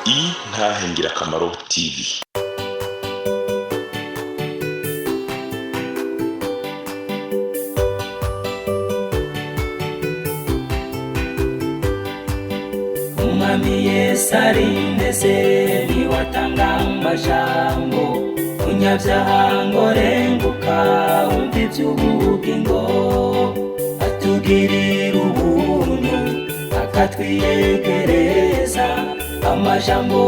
Intahe Ngirakamaro TV. Umwami Yesu arindeze, niwatanga amajambo munyabyaha ngo renguka wumva iby'ubugingo, atugirira ubuntu akatwiyegereza amajambo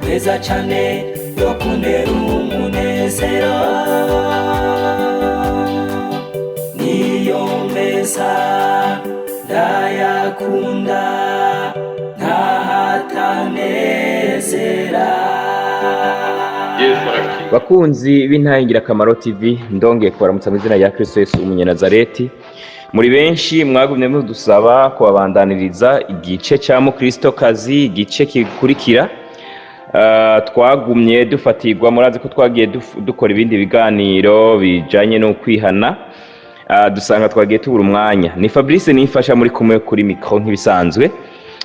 meza cane yo kuntera umunezero, niyo meza ndayakunda ntahatanezera. Bakunzi b'Intahe Ngirakamaro TV, ndongeye kubaramutsa mu izina rya Kristo Yesu Umunyanazareti. Muri benshi mwagumye mudusaba kubabandaniriza igice ca Mukristo kazi, igice gikurikira. Twagumye dufatirwa, murazi ko twagiye dukora ibindi biganiro bijanye no kwihana, dusanga twagiye tubura umwanya. Ni Fabrice Nifasha muri kumwe kuri mikro nk'ibisanzwe.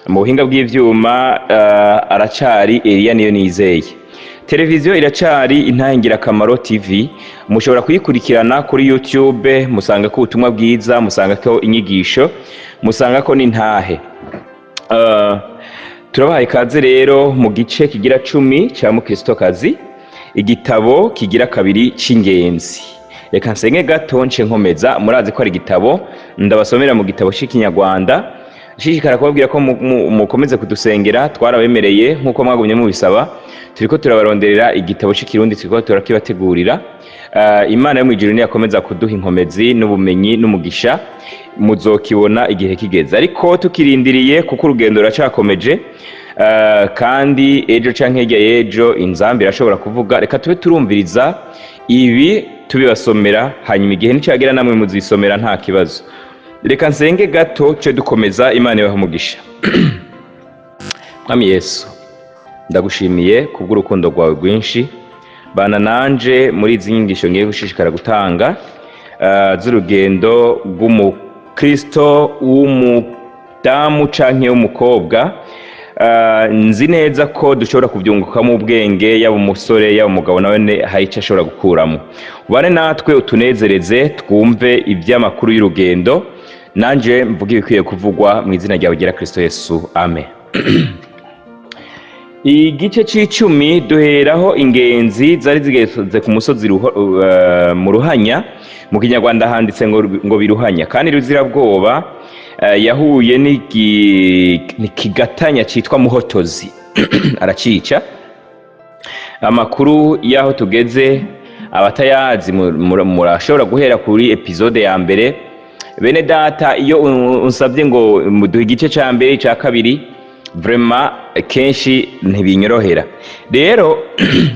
Mu buhinga bw'ivyuma aracari Eliya Niyo Nizeye. Televiziyo iracari Intahe Ngirakamaro TV, mushobora kuyikurikirana kuri YouTube, musanga ko ubutumwa bwiza, musanga ko inyigisho, musanga ko n'intahe. Turabahaye ikaze rero mu gice kigira 10 ca Mukristokazi, igitabo kigira kabiri c'ingenzi. Reka nsenge gato nce nkomeza. Murazi ko ari igitabo ndabasomera mu gitabo c'ikinyarwanda. Nshishikara kubabwira ko mukomeze kudusengera, twarabemereye nk'uko mwagumye mubisaba, turiko turabaronderera igitabo c'ikirundi, turiko turakibategurira. Imana yo mw'ijuru niyakomeza kuduha inkomezi n'ubumenyi n'umugisha, muzokibona igihe kigeze, ariko tukirindiriye kuko urugendo ruracakomeje. Kandi ejo canke hirya y'ejo inzambi irashobora kuvuga. Reka tube turumviriza ibi tubibasomera, hanyuma igihe nicagera namwe muzisomera nta kibazo. Reka nsenge gato ce dukomeza. Imana ibahe umugisha. Mwami Yesu, ndagushimiye kubw'urukundo rwawe rwinshi. Bana nanje muri izi nyigisho ngiye gushishikara gutanga z'urugendo rw'umukristo w'umudamu canke w'umukobwa. Nzi neza ko dushobora kubyungukamo ubwenge, yaba umusore yaba umugabo, nawe hari icyo ashobora gukuramo. Ubane natwe, utunezereze, twumve iby'amakuru y'urugendo, nanje mvuge ibikwiye kuvugwa mu izina ryawe ryera Kristo Yesu, amen. Igice c'icumi duheraho ingenzi zari zigeze ku musozi mu Ruhanya. Mu kinyarwanda handitse ngo biruhanya. Kandi Ruzirabwoba yahuye n'ikigatanya citwa Muhotozi, aracica. Amakuru y'aho tugeze abatayazi murashobora guhera kuri episode ya mbere. Bene data, iyo unsabye ngo muduhe igice ca mbere, ica kabiri, vraiment kenshi ntibinyorohera. Rero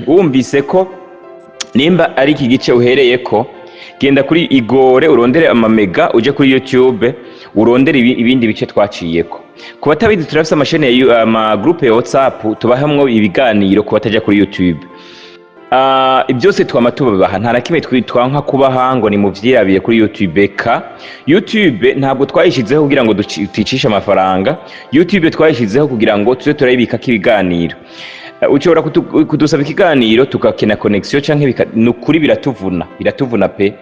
wumvise ko nimba ari iki gice uhereye ko, genda kuri igore urondere amamega, uje kuri YouTube urondere ibindi bice twaciyeko. Ku batabizi, turafise amashene, ama groupe ya WhatsApp tubahamwo ibiganiro ku bataja kuri YouTube. Byose twama tubabaha, nta na kimwe twanka kubaha ngo ni muvyirabiye kuri YouTube. Ka YouTube ntabwo twayishizeho kugira ngo twicishe amafaranga. YouTube twayishizeho kugira ngo tuze turayibikako ibiganiro. Ushobora kudusaba ikiganiro tukakena connexion canke nukuri biratuvuna, biratuvuna pe.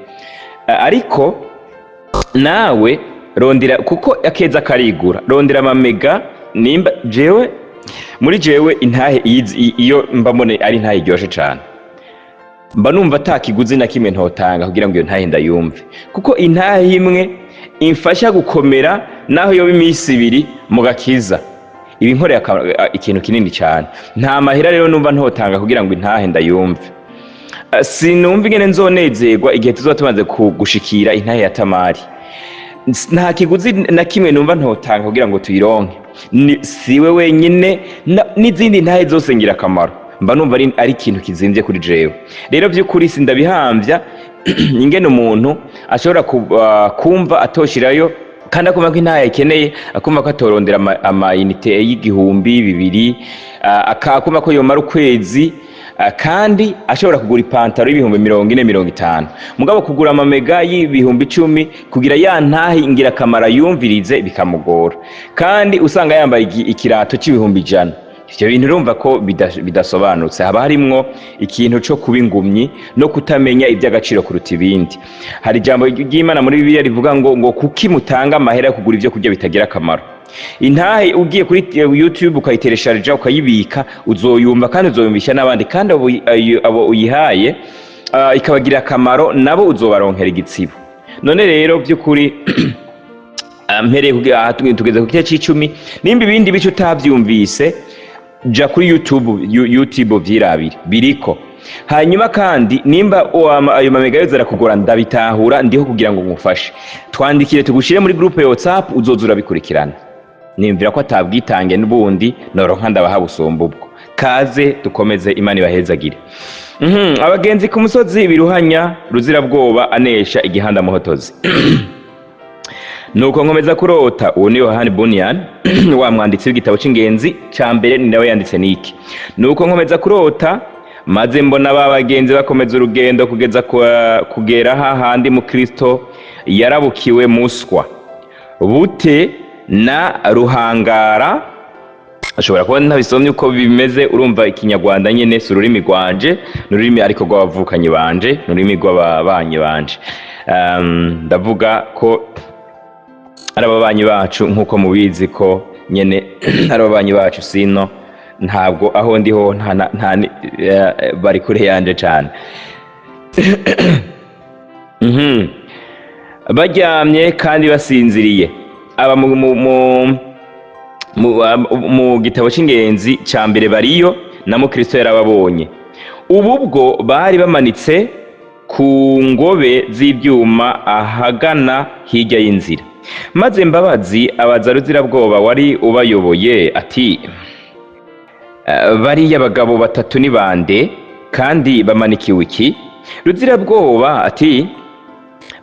Ariko nawe rondera, kuko akeza karigura. Rondera amamega. Nimba jewe muri jewe intahe iyo mba mbone ari intahe iryoshe cane, mba numva ata kiguzi na kimwe ntotanga kugira ngo iyo ntahe ndayumve, kuko intahe imwe imfasha gukomera naho yoba iminsi ibiri mu gakiza, ibi nkoreye ikintu kinini cyane. Nta mahera rero numva ntotanga kugira ngo intahe ndayumve. Sinumva ingene nzonezerwa igihe tuzoba tumaze gushikira intahe ya Tamari. Nta kiguzi na kimwe numva ntotanga kugira ngo tuyironke. Siwe wenyine, n'izindi ntahe zose ngirakamaro mba numva ari ikintu kizimvye kuri jewe. Rero by'ukuri sindabihambya ingene umuntu ashobora kumva atoshirayo, kandi akumva ko intahe akeneye, akumva ko atorondera amayinite y'igihumbi bibiri, akumva ko yomara ukwezi, kandi ashobora kugura ipantaro y'ibihumbi 40, 50, mugabo kugura amamega y'ibihumbi 10 kugira ya ntahe ingirakamaro yumvirize bikamugora, kandi usanga yambaye ikirato c'ibihumbi 100. Ivyo bintu urumva ko bidasobanutse, haba harimwo ikintu co kuba ingumyi no kutamenya ivy'agaciro kuruta ibindi. Hari ijambo ry'Imana muri Bibiliya rivuga ngo kuki mutanga amahera yo kugura ivyo kurya bitagira akamaro? Intahe ugiye kuri YouTube ukayiteresharija, ukayibika, uzoyumva kandi uzoyumvisha n'abandi, kandi abo uyihaye ikabagirira akamaro, nabo uzobaronkera igitsibo. None rero by'ukuri, mpereye aha tugeze ku gice c'icumi. Nimba ibindi bice utavyumvise, ja kuri YouTube, YouTube vyirabire biriko. Hanyuma kandi nimba ayo mamega yose arakugora, ndabitahura, ndiho kugira ngo ngufashe. Twandikire tugushire muri groupe ya WhatsApp, uzoza urabikurikirana. Nimvira ko atabwitange n'ubundi noronka ndabaha busumba ubwo. Kaze dukomeze, Imana ibahezagire. Abagenzi ku musozi biruhanya, Ruzirabwoba anesha igihanda muhotozi. Nuko nkomeza kurota. Uwo ni Yohani Bunyan, wa mwanditsi w'igitabo c'ingenzi ca mbere, ni nawe yanditse niki. Nuko nkomeza kurota, maze mbona ba bagenzi bakomeza urugendo kugeza kugera hahandi mu Kristo yarabukiwe muswa bute na Ruhangara. Ashobora kuba ntabisomye uko bimeze. Urumva Ikinyarwanda nyene si ururimi rwanje, ni ururimi ariko rw'abavukanyi banje, ni ururimi rw'ababanyi banje. Ndavuga ko ari ababanyi bacu, nk'uko mubizi ko nyene ari ababanyi bacu. Sino ntabwo aho ndiho nta bari kure yanje cane. Baryamye kandi basinziriye. Aba mu gitabo c'ingenzi ca mbere bariyo, na Mukristo yarababonye. Ubu bwo bari bamanitse ku ngobe z'ivyuma ahagana hirya y'inzira. Maze Mbabazi abaza Ruzirabwoba wari ubayoboye ati: "Bariya bagabo batatu ni bande, kandi bamanikiwe iki?" Ruzirabwoba ati: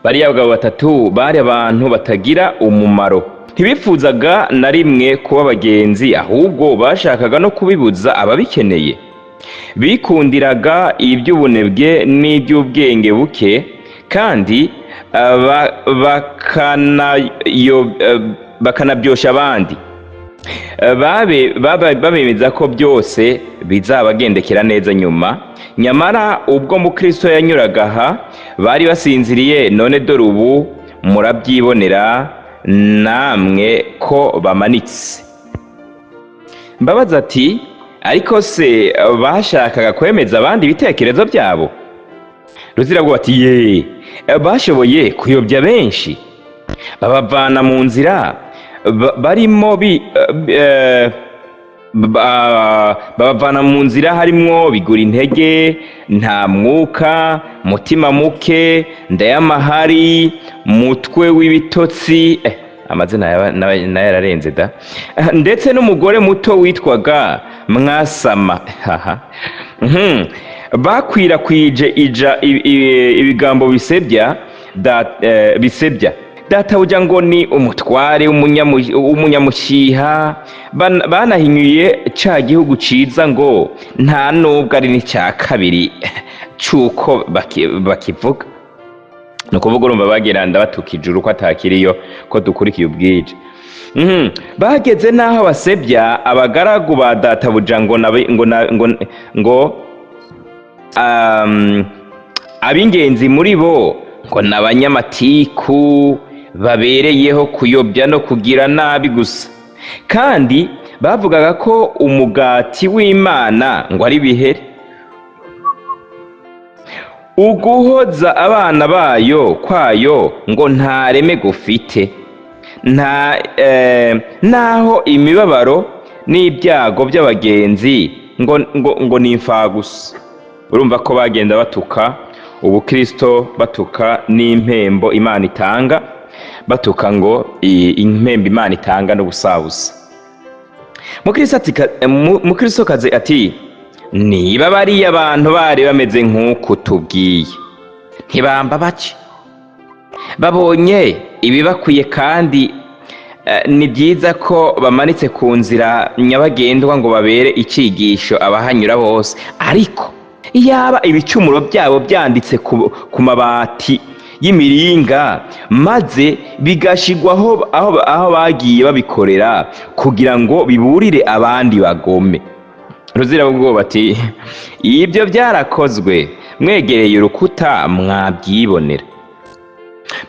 "Bariya bagabo batatu bari abantu batagira umumaro, ntibifuzaga na rimwe kuba abagenzi, ahubwo bashakaga no kubibuza ababikeneye. Bikundiraga iby'ubunebwe n'iby'ubwenge buke, kandi bakanabyosha abandi babe babemeza ko byose bizabagendekera neza nyuma. Nyamara ubwo Mukristo yanyuraga aha bari basinziriye. None dore ubu murabyibonera namwe ko bamanitse." Mbabaza ati: "Ariko se bashakaga kwemeza abandi ibitekerezo byabo?" Ruzirabwoba ati: "Ye, bashoboye kuyobya benshi, babavana mu nzira barimo babavana mu nzira, harimwo bigura intege, nta mwuka, mutima muke, ndayamahari, mutwe w'ibitotsi." Amazina nayo yararenze da. Ndetse n'umugore muto witwaga Mwasama. Haha. Bakwirakwije ija ibigambo bisebya bisebya databuja, ngo ni umutware w'umunyamushiha. Banahinyuye ca gihugu ciza, ngo nta nubwo ari n'icya kabiri c'uko bakivuga. Ni ukuvuga urumva bagira ndabatuka ijuru ko atakiriyo, ko dukurikiye ubwije. Bageze n'aho basebya abagaragu ba databuja, ngo ngo ab'ingenzi muri bo ngo ni abanyamatiku babereyeho kuyobya no kugira nabi gusa. Kandi bavugaga ko umugati w'Imana ngo ari bihere, uguhoza abana bayo kwayo ngo nta reme gufite, nta naho imibabaro n'ibyago by'abagenzi ngo ni imfagusa. Urumva ko bagenda batuka ubukristo, batuka n'impembo Imana itanga, batuka ngo impembo Imana itanga n'ubusabusa. Mukristo ati Mukristokazi ati: "Niba bariya abantu bari bameze nk'uku tubwiye, ntibamba bake babonye ibibakwiye, kandi ni byiza ko bamanitse ku nzira nyabagendwa ngo babere icigisho abahanyura bose. Ariko iyaba ibicumuro byabo byanditse ku mabati y'imiringa, maze bigashigwaho aho bagiye babikorera, kugira ngo biburire abandi bagome." Ruzirabwoba ati: "Ibyo byarakozwe, mwegereye urukuta mwabyibonera."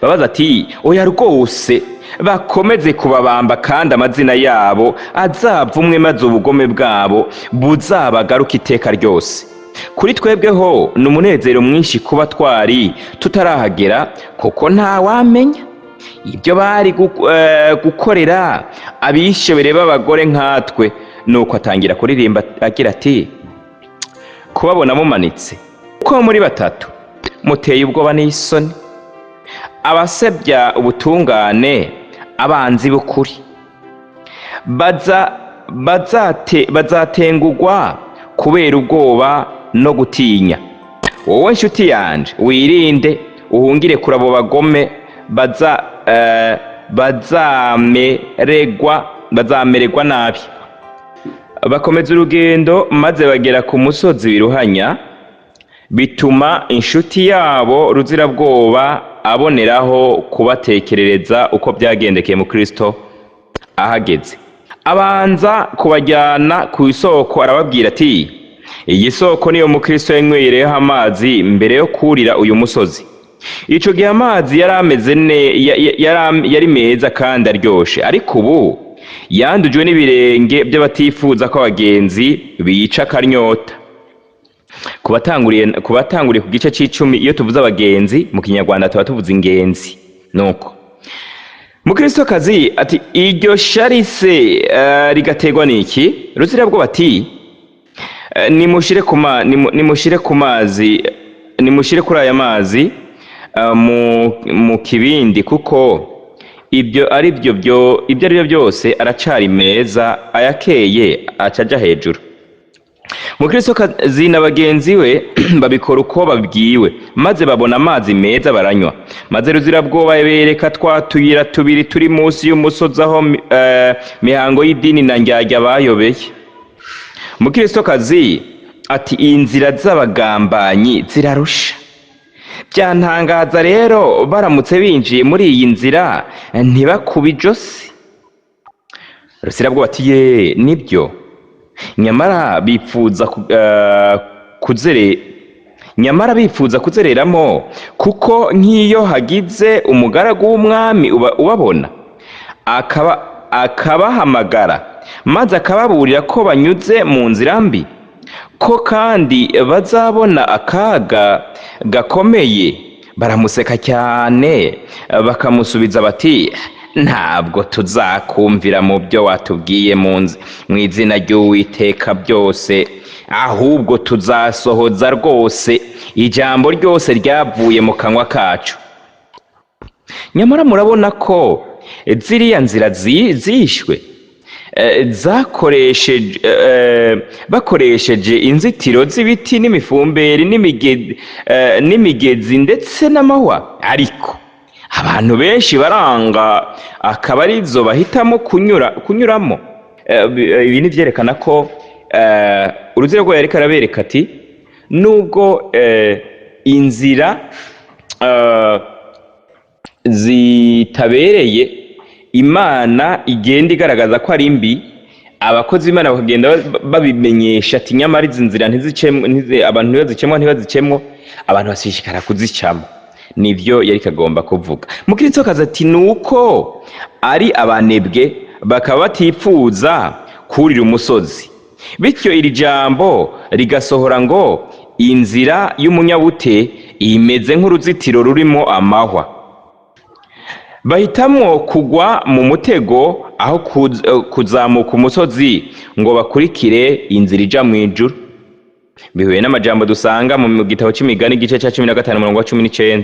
Babaza ati: "Oya rwose, bakomeze kubabamba kandi amazina yabo azavumwe, maze ubugome bwabo buzabagaruka iteka ryose. Kuri twebweho ni umunezero mwinshi kuba twari tutarahagera, kuko ntawamenya ibyo bari gukorera abishebere b'abagore nkatwe." Nuko atangira kuririmba agira ati: "Kubabona mumanitse uko muri batatu, muteye ubwoba n'isoni, abasebya ubutungane, abanzi b'ukuri, bazatengugwa kubera ubwoba no gutinya. Wowe nshuti yanje, wirinde, uhungire kuri abo bagome, bazamererwa nabi." Bakomeza urugendo maze bagera ku musozi wiruhanya, bituma inshuti yabo Ruzirabwoba aboneraho kubatekerereza uko byagendekeye mu Kristo ahageze. Abanza kubajyana ku isoko, arababwira ati: "Iyi soko niyo Mukristo yanywereyeho amazi mbere yo kurira uyu musozi. Ico gihe amazi yari ameze yari meza kandi aryoshe, ariko ubu yandujwe n'ibirenge by'abatifuza ko abagenzi bica akanyota." Ku batanguriye ku gice c'icumi, iyo tuvuze abagenzi mu Kinyarwanda tuba tuvuze ingenzi. Nuko Mukristokazi ati: "Iryo shari se rigaterwa n'iki?" Ruzirabwoba ati: "Nimushire ku mazi, nimushire kuri aya mazi mu kibindi, kuko ibyo ari byo byose aracari meza, ayakeye aca aja hejuru." Mukristokazi na bagenzi we babikora uko babwiwe, maze babona amazi meza, baranywa. Maze Ruzirabwoba bereka twa tuyira tubiri turi munsi y'umusozi, aho mihango y'idini na ndyarya bayobeye. Mukristokazi ati: "Inzira z'abagambanyi zirarusha. Byantangaza rero baramutse binjiye muri iyi nzira ntibakube ijosi." Ruzirabwoba ati: "Ye, nibyo, nyamara bifuza kuzereramo, kuko nk'iyo hagize umugaragu w'umwami ubabona akabahamagara maze akababurira ko banyuze mu nzira mbi, ko kandi bazabona akaga gakomeye, baramuseka cyane, bakamusubiza bati: 'Ntabwo tuzakumvira mu byo watubwiye mu izina ry'Uwiteka byose, ahubwo tuzasohoza rwose ijambo ryose ryavuye mu kanwa kacu.'" Nyamara murabona ko ziriya nzira zishwe zakoresheje bakoresheje inzitiro z'ibiti n'imifumberi n'imigezi ndetse n'amahwa, ariko abantu benshi baranga, akaba arizo bahitamo kunyuramo. Ibi ni vyerekana ko Uruzirabwoba yariko arabereka ati nubwo inzira zitabereye, Imana igenda igaragaza ko ari mbi, abakozi b'Imana bakagenda babimenyesha ati nyamara izi nzira ntizicemwo, abantu ntibazicemwo, abantu bashishikara kuzicamo. Nivyo yari kagomba kuvuga. Mukristokazi ati: "Nuko ari abanebwe, bakaba batipfuza kurira umusozi, bityo iri jambo rigasohora ngo: 'Inzira y'umunyabute imeze nk'uruzitiro rurimo amahwa.' Bahitamwo kugwa mu mutego aho kuzamuka umusozi ngo bakurikire inzira ija mw'ijuru." Bihuye n'amajambo dusanga mu gitabo c'Imigani, igice ca 15, umurongo wa 19.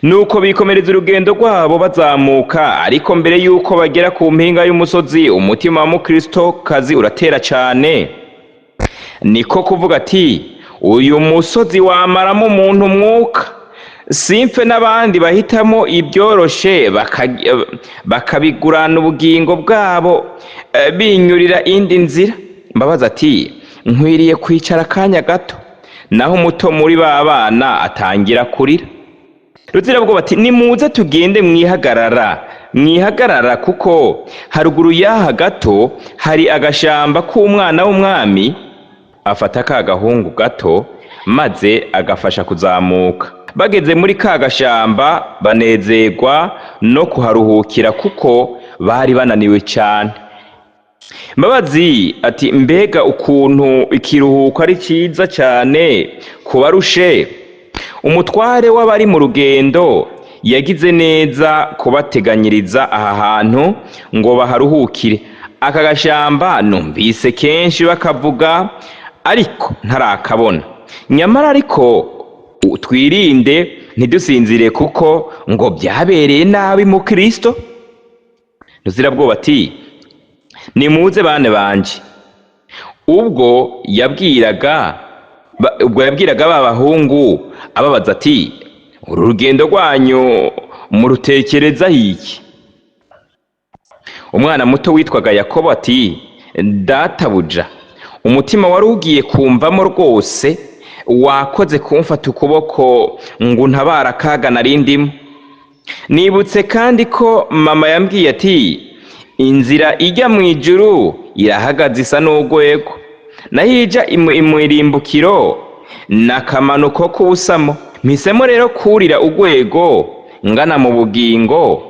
Nuko bikomereza urugendo rwabo bazamuka, ariko mbere y'uko bagera ku mpinga y'umusozi, umutima wa Mukristokazi uratera cane, niko kuvuga ati: "Uyu musozi wamaramo umuntu umwuka, simfe n'abandi bahitamo ibyoroshe bakabigurana ubugingo bwabo, binyurira indi nzira." Mbabaza ati: "Nkwiriye kwicara akanya gato." Naho umuto muri ba bana atangira kurira. Ruzirabwoba ati: "Nimuze tugende, mwihagarara, mwihagarara, kuko haruguru y'aha gato hari agashamba k'umwana w'umwami." Afata ka gahungu gato maze agafasha kuzamuka. Bageze muri ka gashamba banezerwa no kuharuhukira kuko bari bananiwe cyane. Mbabazi ati: "Mbega ukuntu ikiruhuko ari cyiza cyane kubarushe! Umutware w'abari mu rugendo yagize neza kubateganyiriza aha hantu ngo baharuhukire. Aka gashamba numvise kenshi bakavuga, ariko ntarakabona. Nyamara ariko twirinde ntidusinzire, kuko ngo byabereye nabi mu Kristo." Ruzirabwoba ati: "Nimuze bane banje." Ubwo yabwiraga ba bahungu ababaza ati: "Uru rugendo rwanyu murutekerezaho iki?" Umwana muto witwaga Yakobo ati: "Databuja, umutima wari ugiye kumvamo rwose. Wakoze kumfata ukuboko ngo untabare akaga nari ndimo. Nibutse kandi ko mama yambwiye ati: 'Inzira ijya mu ijuru irahagaze isa n'urwego, naho ija imwirimbukiro ni akamanuko k'ubusamo.' Mpisemo rero kurira urwego ngana mu bugingo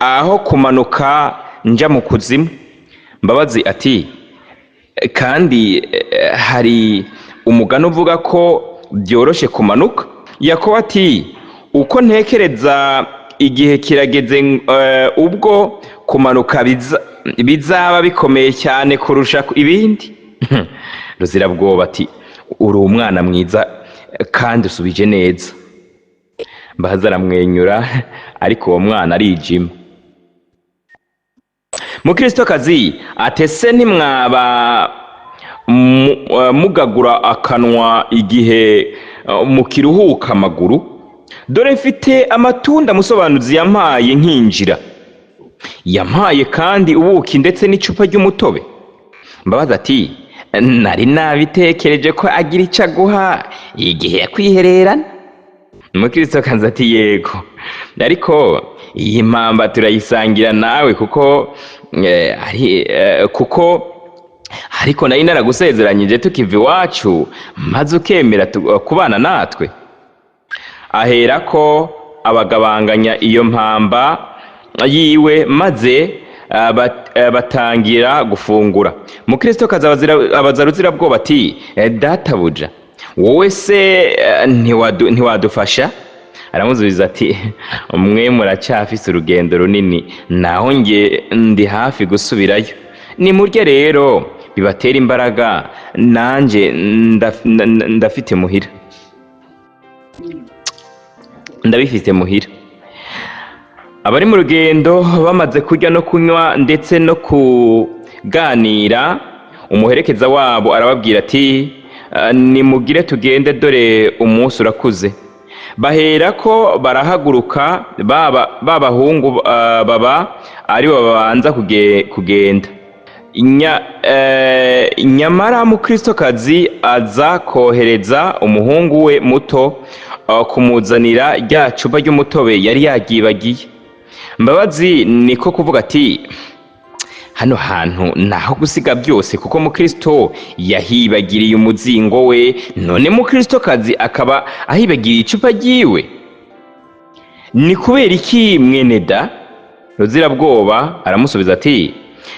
aho kumanuka nja mu kuzimu." Mbabazi ati: "Kandi hari umugani uvuga ko byoroshe kumanuka." Yakobo ati: "Uko ntekereza, igihe kirageze ubwo kumanuka bizaba bikomeye cyane kurusha ibindi." Ruzirabwoba ati: "Uri umwana mwiza kandi usubije neza." Mbabazi aramwenyura, ariko uwo mwana arijima. Mukristokazi atese: "Ntimwaba mugagura akanwa igihe mukiruhuka amaguru? Dore mfite amatunda musobanuzi yampaye nkinjira, yampaye kandi ubuki ndetse n'icupa ry'umutobe." Mbabazi ati: "Nari nabitekereje ko agira icyo aguha igihe yakwihererana." Umukristokazi ati: "Yego, ariko iyi mpamba turayisangira nawe kuko ari kuko ariko nari naragusezeranyije tukiva iwacu, maze ukemera kubana natwe." Aherako abagabanganya iyo mpamba yiwe, maze batangira gufungura. Mukristokazi abaza Ruzirabwoba ati: "Databuja, wowe se ntiwadufasha?" Aramusubiza ati: "Mwe muracyafise urugendo runini, naho nge ndi hafi gusubirayo. Nimurye rero bibatera imbaraga, nanje ndafite muhira, ndabifite muhira." Abari mu rugendo bamaze kurya no kunywa ndetse no kuganira, umuherekeza wabo arababwira ati: "Nimugire tugende, dore umunsi urakuze." Baherako barahaguruka, baba b'abahungu baba aribo babanza kugenda. Nyamara mukristokazi aza kohereza umuhungu we muto kumuzanira rya cupa ry'umutobe yari yagibagiye. Mbabazi niko kuvuga ati: "Hano hantu naho gusiga byose, kuko mukristo yahibagiriye umuzingo we, none mukristokazi akaba ahibagiriye icupa ryiwe. Ni kubera iki, mwene da?" Ruzirabwoba aramusubiza ati: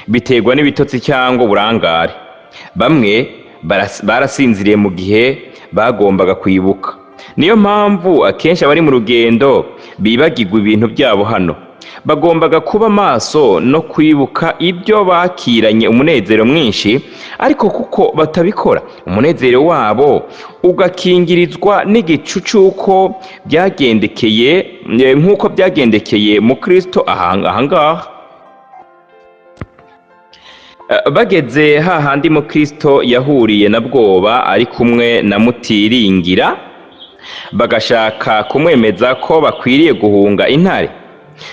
"Biterwa n'ibitotsi cyangwa uburangare. Bamwe barasinziriye mu gihe bagombaga kwibuka. Niyo mpamvu akenshi abari mu rugendo bibagirwa ibintu byabo hano. Bagombaga kuba maso no kwibuka ibyo bakiranye umunezero mwinshi, ariko kuko batabikora, umunezero wabo ugakingirizwa n'igicu cy'uko byagendekeye nk'uko byagendekeye mu Kristo ahangaha." Bageze hahandi Mukristo yahuriye na Bwoba ari kumwe na Mutiringira, bagashaka kumwemeza ko bakwiriye guhunga intare,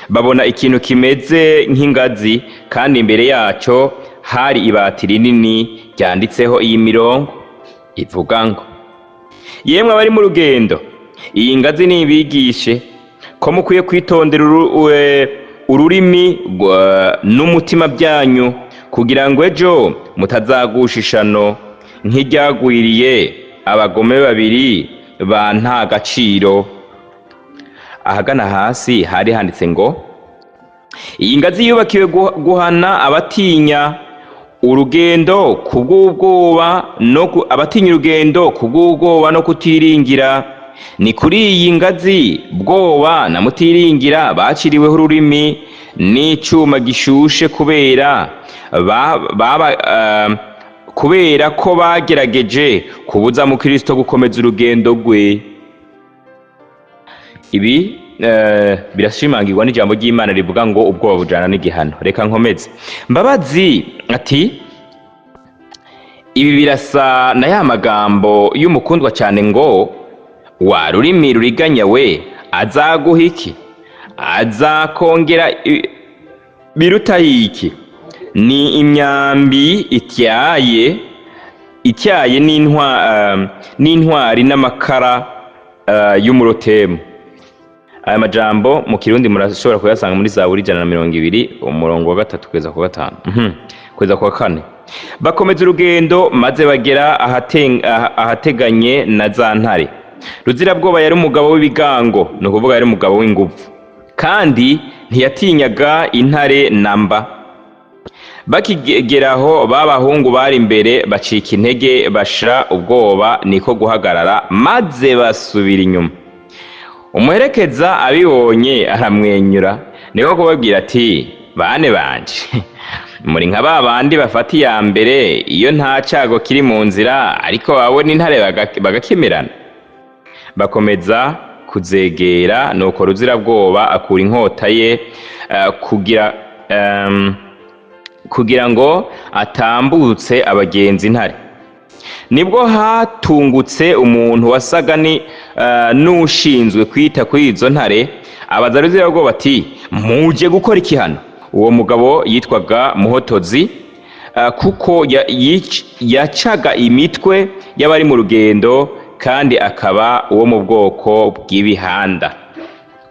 babona ikintu kimeze nk'ingazi, kandi imbere yacyo hari ibati rinini ryanditseho iyi mirongo ivuga ngo: "Yemwe abari mu rugendo, iyi ngazi nibigishe ko mukwiye kwitondera ururimi n'umutima byanyu, kugira ngo ejo mutazagusha ishano." nk'iryagwiriye abagome babiri ba nta gaciro. Ahagana hasi hari handitse ngo: "Iyi ngazi yubakiwe guhana abatinya urugendo kubw'ubwoba no abatinya urugendo kubw'ubwoba no kutiringira. Ni kuri iyi ngazi Bwoba na Mutiringira baciriweho ururimi n'icuma gishushe kubera kubera ko bagerageje kubuza Mukristo gukomeza urugendo rwe." Ibi birashimangirwa n'ijambo ry'Imana rivuga ngo ubwoba bujana n'igihano. Reka nkomeze. Mbabazi ati: "Ibi birasa na ya magambo y'umukundwa cyane ngo: 'Wa rurimi ruriganya we, azaguha iki? Azakongera biruta iki?' Ni imyambi ityaye ityaye n'intwari n'amakara y'umurotemu." Aya majambo mu Kirundi murashobora kuyasanga muri Zaburi 120, umurongo wa 3 kugeza ku 5, kugeza ku wa 4. Bakomeza urugendo maze bagera ahateganye na za ntare. Ruzirabwoba yari umugabo w'ibigango, ni ukuvuga yari umugabo w'inguvu, kandi ntiyatinyaga intare namba. Bakigeraho, ba bahungu bari imbere bacika intege, bashira ubwoba, niko guhagarara maze basubira inyuma. Umuherekeza abibonye aramwenyura, niko kubabwira ati: "Bane banje, muri nka ba bandi bafata iya mbere iyo nta cago kiri mu nzira, ariko babona intare bagakemerana." Bakomeza kuzegera, nuko Ruzirabwoba akura inkota ye kugira ngo atambutse abagenzi intare. Nibwo hatungutse umuntu wasaga ni n'ushinzwe kwita kuri izo ntare, abaza Ruzirabwoba ati: "Muje gukora iki hano?" Uwo mugabo yitwaga Muhotozi, kuko yacaga imitwe y'abari mu rugendo, kandi akaba uwo mu bwoko bw'ibihanda.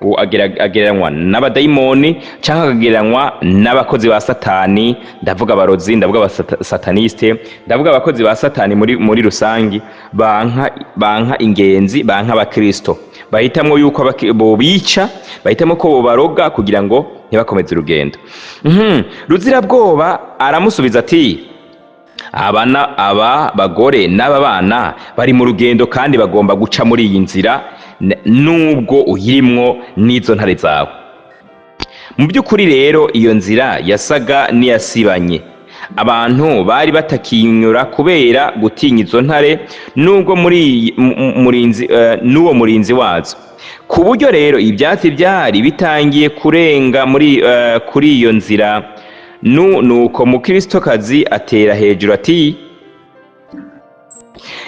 Uwo agereranywa n'abadayimoni cyangwa akagereranywa n'abakozi ba Satani. Ndavuga abarozi, ndavuga abasataniste, ndavuga abakozi ba Satani muri rusangi, banka ingenzi, banka abakristo, bahitamwo yuko bobica, bahitamwo ko bobaroga kugira ngo ntibakomeze urugendo. Ruzirabwoba aramusubiza ati: "Aba bagore n'aba bana bari mu rugendo kandi bagomba guca muri iyi nzira nubwo uyirimwo n'izo ntare zawe." Mu by'ukuri rero iyo nzira yasaga n'iyasibanye, abantu bari batakinyura kubera gutinya izo ntare nubwo muri murinzi n'uwo murinzi wazo, ku buryo rero ibyatsi byari bitangiye kurenga muri kuri iyo nzira. Nuko Mukristokazi atera hejuru ati: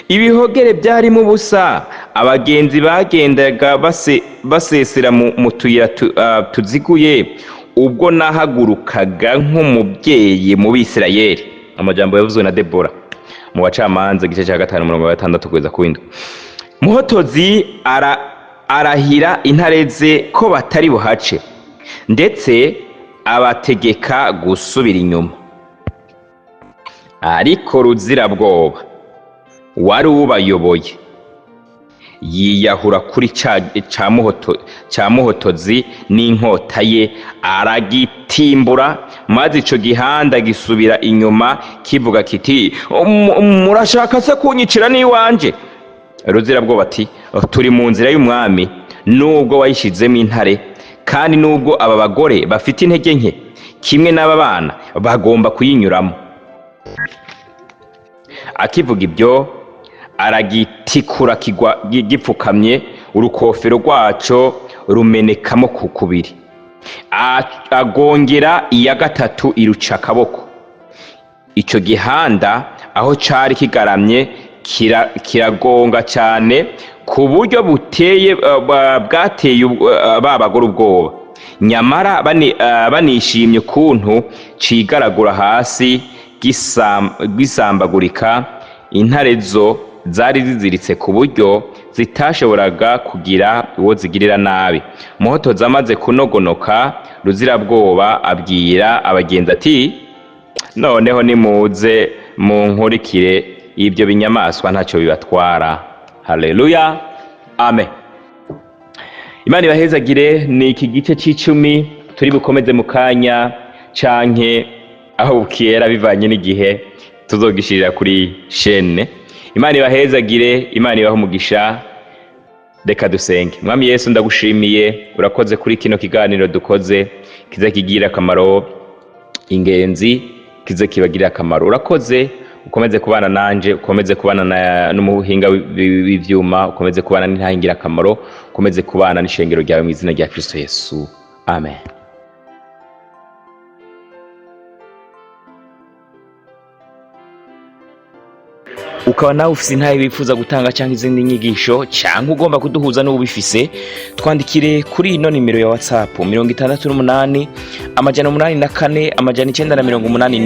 "Ibihogere byarimo ubusa, abagenzi bagendaga basesera mu tuyira tuziguye ubwo nahagurukaga nk'umubyeyi mu Bisirayeli." Amajambo yavuzwe na Debora mu Bacamanza, igice cya 5, umurongo wa 6 kugeza ku 7. Muhotozi arahira intare ze ko batari buhace, ndetse abategeka gusubira inyuma. Ariko Ruzirabwoba wari ubayoboye yiyahura kuri ca Muhotozi n'inkota ye, aragitimbura, maze ico gihanda gisubira inyuma kivuga kiti: "Murashaka se kunyicira n'iwanje?" Ruzirabwoba ati: "Turi mu nzira y'umwami nubwo wayishizemo intare, kandi nubwo aba bagore bafite intege nke kimwe n'aba bana, bagomba kuyinyuramo." Akivuga ibyo aragitikura, kigwa gipfukamye, urukofero rwaco rumenekamo ku kubiri. Agongera iya gatatu, iruca akaboko. Ico gihanda aho cari kigaramye kiragonga cyane ku buryo buteye bwateye ba bagore ubwoba. Nyamara banishimye ukuntu cigaragura hasi gisambagurika. Intare zo zari ziziritse ku buryo zitashoboraga kugira uwo zigirira nabi. Muhotozi amaze kunogonoka, Ruzirabwoba abwira abagenzi ati: "Noneho nimuze munkurikire." Ibyo binyamaswa ntacyo bibatwara. Haleluya, amen. Imana ibahezagire. Ni iki gice c'icumi turi bukomeze mu kanya canke aho bukera, bivanye n'igihe tuzogishirira kuri chaîne. Imana ibahezagire, Imana ibahe umugisha. Reka dusenge. Mwami Yesu, ndagushimiye, urakoze kuri kino kiganiro dukoze, kiza kigira akamaro ingenzi, kize kibagirira akamaro. Urakoze, ukomeze kubana nanje, ukomeze kubana n'umuhinga w'ivyuma, ukomeze kubana n'intahe ingirakamaro, ukomeze kubana n'ishengero ryawe, mu izina rya Kristo Yesu, amen. Ukaba nawe ufise intahe wifuza gutanga cyangwa izindi nyigisho, cyangwa ugomba kuduhuza n'ubifise, twandikire kuri ino nimero ya WhatsApp: 68 804 981, 68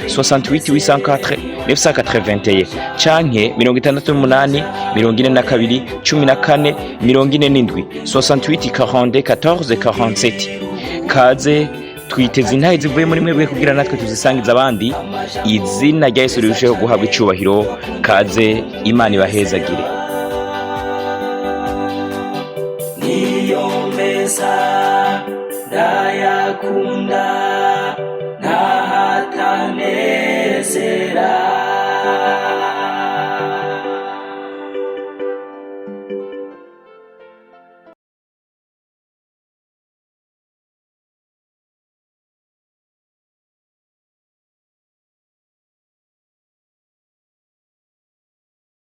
804 981, canke 68 42 14 47, 68 42 14 47. Kaze, twiteze intahe zivuye muri mwebwe kugira natwe tuzisangiza abandi, izina rya Yesu rirusheho guhabwa icubahiro. Kaze, Imana ibahezagire. Niyo meza ndayakunda, ntahatanezera.